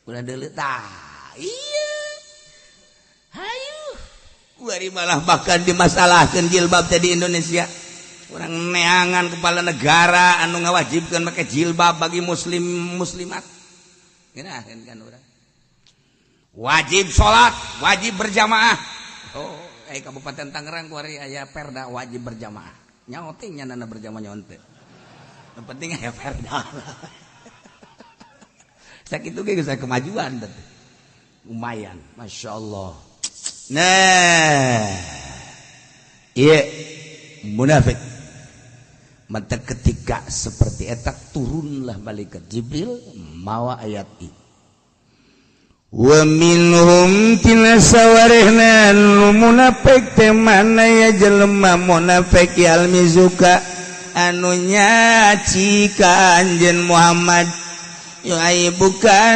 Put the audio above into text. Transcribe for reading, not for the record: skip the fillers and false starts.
Ulah deuleu tah. Iya. Hayu. Kuari malah bahkan dimasalahkeun jilbab teh di Indonesia. Urang neangan kepala negara anu ngawajibkeun make jilbab bagi muslim muslimat. Ngeunaheun kan urang. Wajib salat, wajib berjamaah. Oh, eh, Kabupaten Tangerang kuari aya perda wajib berjamaah. Nyaho teh nya berjamaah nyaho teh. Yang penting aya perda. Sakitu ge geus kemajuan teh. Lumayan, Masya Allah. Nah, iya munafik. Maka ketika seperti eta, turunlah malaikat Jibril mawa ayat ini. Wa minhum, tina sawarehna nu munafik teh mana ya jelema munafik, yalmizuka, anu nyaci ka anjeun Muhammad, bukan.